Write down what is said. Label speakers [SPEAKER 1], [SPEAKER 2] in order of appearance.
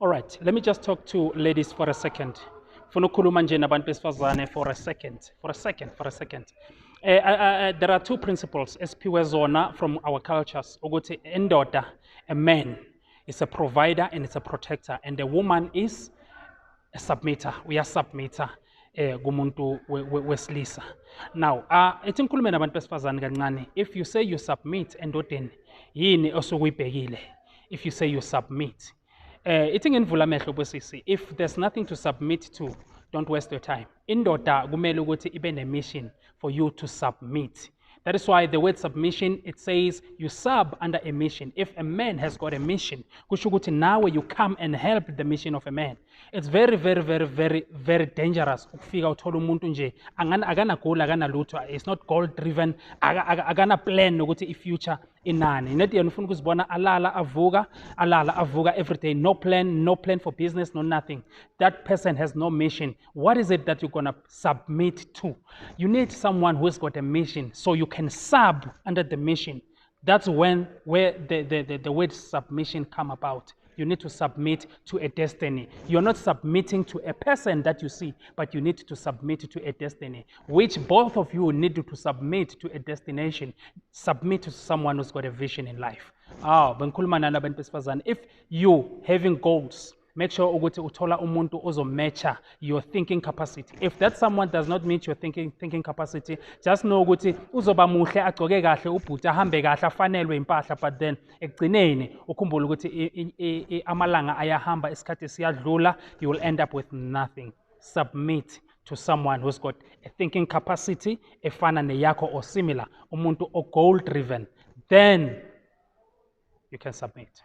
[SPEAKER 1] All right, let me just talk to ladies for a second. Funa ukukhuluma nje nabantu besifazane for a second, for a second, for a second. There are two principles esiphiwe zona from our cultures ukuthi indoda, a man is a provider and it's a protector, and a woman is a submitter, uyasubmitter kumuntu wesilisa. Now, ithi ngikhulume nabantu besifazane kancane. If you say you submit endodeni, yini osuke uyibhekile? If you say you submit, ithi nginivula amehlo bosisi, if there's nothing to submit to, don't waste your time. Indoda kumele ukuthi ibe ne-mission for you to submit. That is why the word submission, it says you sub under a mission. If a man has got a mission, kusho ukuthi nawe you come and help the mission of a man. It's very, very, very, very, very dangerous ukufika uthola umuntu nje akana goal, akana lutho, it's not goal driven, akana plan nokuthi i-future inani. Net yena ufuna ukuzibona alala avuka, alala avuka every day, no plan, no plan for business, no nothing. That person has no mission. What is it that you're going to submit to? You need someone who's got a mission so you can sub under the mission. That's where the word submission come about. You need to submit to a destiny. You're not submitting to a person that you see, but you need to submit to a destiny, which both of you need to submit to a destination. Submit to someone who's got a vision in life. Bengikhuluma nani abantu besifazane. If you having goals, make sure ukuthi uthola umuntu ozomatcha your thinking capacity. If that someone does not meet your thinking capacity, just know ukuthi uzoba muhle, agcoke kahle, ubhuti ahambe kahle, afanelwe impahla, but then ekugcineni ukhumbule ukuthi amalanga ayahamba, isikhathi siyadlula, you will end up with nothing. Submit to someone who's got a thinking capacity efana neyakho or similar, umuntu o goal driven, then you can submit.